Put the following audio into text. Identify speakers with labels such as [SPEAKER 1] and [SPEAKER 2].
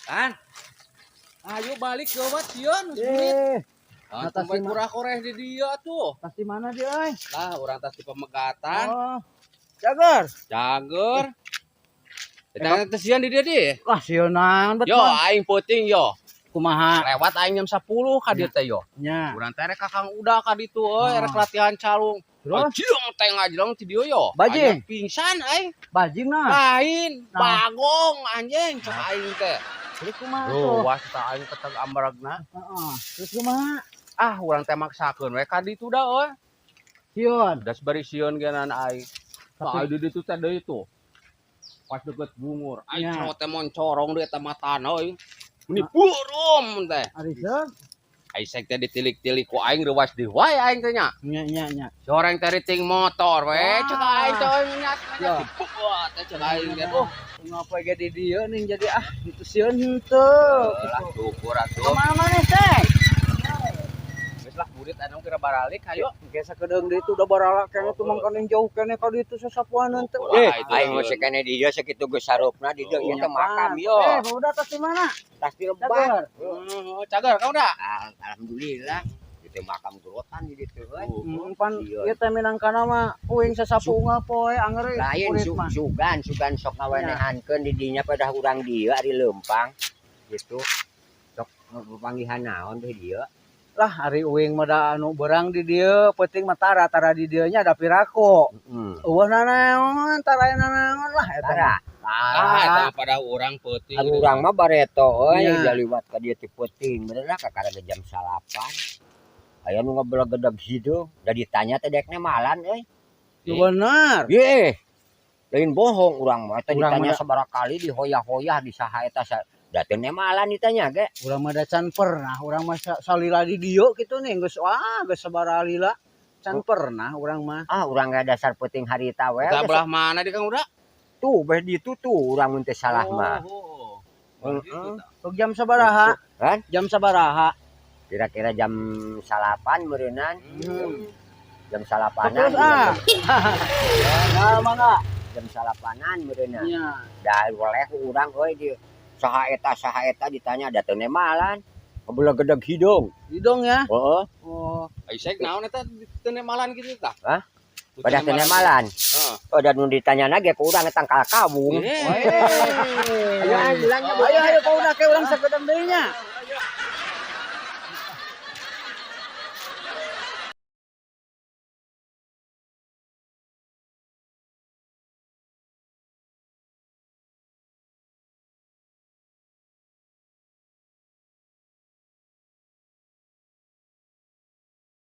[SPEAKER 1] Kan? Ayo balik gawat sieun geus.
[SPEAKER 2] Eh,
[SPEAKER 1] Ah,
[SPEAKER 2] atas
[SPEAKER 1] tumben
[SPEAKER 2] lima.
[SPEAKER 1] Kurang koreh di dia tuh.
[SPEAKER 2] Pasti mana dia euy?
[SPEAKER 1] Lah, urang tas di pemegatan.
[SPEAKER 2] Oh. Cager.
[SPEAKER 1] Cager. Kita teh sieun di dia di.
[SPEAKER 2] Wah, sieun naon bet
[SPEAKER 1] Yo,
[SPEAKER 2] mah.
[SPEAKER 1] Aing peuting yo.
[SPEAKER 2] Kumaha?
[SPEAKER 1] Lewat aing jam 10 ka dieu teh yo.
[SPEAKER 2] Nya.
[SPEAKER 1] Urang teh rek ka Kang Uda ka ditu euy,
[SPEAKER 2] Ah.
[SPEAKER 1] rek latihan calung.
[SPEAKER 2] Terus?
[SPEAKER 1] Anjing teh ngajleng ti dieu yo.
[SPEAKER 2] Bajing?
[SPEAKER 1] Anjing pingsan aing.
[SPEAKER 2] Bajing nah.
[SPEAKER 1] Lain,
[SPEAKER 2] Nah.
[SPEAKER 1] bagong anjing cek aing teh.
[SPEAKER 2] Terus kumaha
[SPEAKER 1] Tuh,
[SPEAKER 2] tuh?
[SPEAKER 1] wah kita aing keteg ambragna.
[SPEAKER 2] Heeh. Terus kumaha?
[SPEAKER 1] Ah, urang teh maksakeun we ka ditu da euy.
[SPEAKER 2] Sieun.
[SPEAKER 1] Das bari sieun genan aing.
[SPEAKER 2] Tapi-
[SPEAKER 1] Nah, di ditu teh deui tuh. Pas deket bungur, aing
[SPEAKER 2] Ya.
[SPEAKER 1] cerot teh moncorong deui eta matana euy. Meni burum teh.
[SPEAKER 2] Ari seug.
[SPEAKER 1] Aing sek teh ditilik-tilik ku aing reuwas deui wae aing teh nya.
[SPEAKER 2] Nya nya nya.
[SPEAKER 1] Soreng teh riting motor we,
[SPEAKER 2] Wah.
[SPEAKER 1] cek aing teh euy nyat
[SPEAKER 2] Ya.
[SPEAKER 1] nyat dibuat teh cek aing teh. Oh,
[SPEAKER 2] Ngapa ge di dieu ning jadi ah gitu sieun henteu.
[SPEAKER 1] lah syukur atuh.
[SPEAKER 2] Kumaha maneh teh?
[SPEAKER 1] Geus lah burit anu kira baralik hayo.
[SPEAKER 2] Engke sakedeung deui tuh da barala keneh tuh mangkaning jauh keneh ka ditu sasapuan henteu.
[SPEAKER 1] Syukur
[SPEAKER 3] Eh,
[SPEAKER 1] lah, itu
[SPEAKER 3] aing mah
[SPEAKER 1] sieun.
[SPEAKER 3] sakene di dieu sakitu geus sarupna di dieu ieu teh makam yo.
[SPEAKER 2] Eh, udah tas di mana?
[SPEAKER 3] Tas di lebak.
[SPEAKER 2] Cager.
[SPEAKER 1] Cager kau udah?
[SPEAKER 3] Ah, alhamdulillah. Itu makam gerotan di ditu euy.
[SPEAKER 2] Pan
[SPEAKER 3] Iya.
[SPEAKER 2] ieu teh minangkana mah uing sasapu unggal poe anger
[SPEAKER 3] Lain
[SPEAKER 2] kurit mah.
[SPEAKER 3] sugan sugan sok ngawenehankeun di dinya pada urang dieu ari leumpang gitu. Sok panggihan naon teh dieu.
[SPEAKER 2] Lah ari uing mah da anu beurang di dieu peuting mah tara tara di dieu nya da piraku.
[SPEAKER 3] Heeh.
[SPEAKER 2] Eueuh nanaon tara nanaon lah eta.
[SPEAKER 3] Tara.
[SPEAKER 1] Ah, eta mah pada urang peuting.
[SPEAKER 3] Ari urang mah bareto euy
[SPEAKER 2] Nya.
[SPEAKER 3] da liwat ka dieu ti peuting bener lah kakara ge jam 9. Aya nu ngabelegedeg hideung, da ditanya teh dekne malan euy.
[SPEAKER 2] Nu bener.
[SPEAKER 3] Ye. Lain bohong urang mah eta
[SPEAKER 2] Urang
[SPEAKER 3] ditanya
[SPEAKER 2] mah
[SPEAKER 3] sabaraha kali dihoyah-hoyah di saha eta sa da teu malan ditanya ge.
[SPEAKER 2] Urang mah da can pernah, urang mah salila di dieu kitu nih geus wah geus sabaraha lila can pernah urang mah.
[SPEAKER 3] Ah, urang ge dasar peuting harita we.
[SPEAKER 1] Eta belah mana di Kang Uda?
[SPEAKER 3] Tuh beh ditu tuh urang mun teu salah mah.
[SPEAKER 1] Oh,
[SPEAKER 3] Heeh.
[SPEAKER 2] Sok jam sabaraha?
[SPEAKER 3] Kan?
[SPEAKER 2] Jam sabaraha?
[SPEAKER 3] Kira-kira jam 9 meureunnan. Jam
[SPEAKER 2] Sok
[SPEAKER 3] salapanan.
[SPEAKER 2] terus ah. Nah, mangga.
[SPEAKER 3] Jam salapanan meureunnan.
[SPEAKER 2] Nya.
[SPEAKER 3] Da boleh urang euy di saha eta ditanya da teu malan. Ngabelegedeg hideung.
[SPEAKER 2] Hidung ya.
[SPEAKER 3] Heeh.
[SPEAKER 2] Oh,
[SPEAKER 1] Aisek naon eta teu malan kitu tah?
[SPEAKER 3] Hah? Pada teu malan.
[SPEAKER 1] Heeh.
[SPEAKER 3] Oh, dan nu ditanya ge ku urang eta tangkal kawung.
[SPEAKER 1] Eh.
[SPEAKER 3] Ayo ah, bilangnya.
[SPEAKER 2] Ayo ayo kau udah ke urang sakedeung deui nya.